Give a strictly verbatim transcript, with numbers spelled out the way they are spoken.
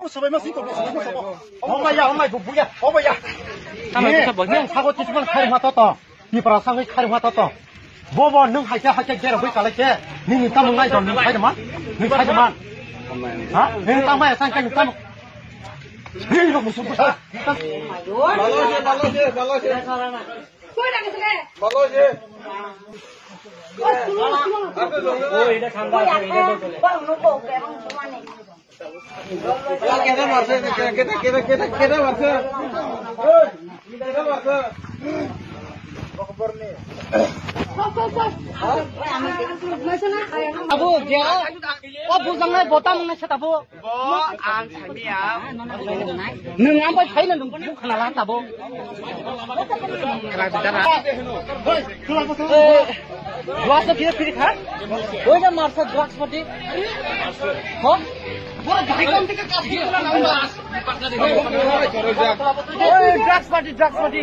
Sabai ma sing tong, sabai ma sing tong. Oh maya, oh maya, bu, buya, oh maya. Tama Ne, bisa boh. Nang sago tisman khai ma to to. Ni para sangwi khai ma to to. Bo bo nung hai khe, hai khe gera bui kala khe. Ni ni tamo ngai don, ni khai de man. Ni khai de man. Ha? Ni tamo ya sang khe ni tamo. Ni lo musu busa. Balo se, balo se, balo se. Balo se. Oh, এটা ঠান্ডা আছে, এটা তো চলে। Keda marse, keda, keda, keda, keda marse. Oi, keda marse. Abo, dia, o bujang nai botam nai sa tabo. Bo ang thangya. Nwng ang bai phaina nwng bukha na lang tabo. Drugs no kira kiri kha? Oi na marsa drugs party. Ho? Oi, drugs party, drugs party.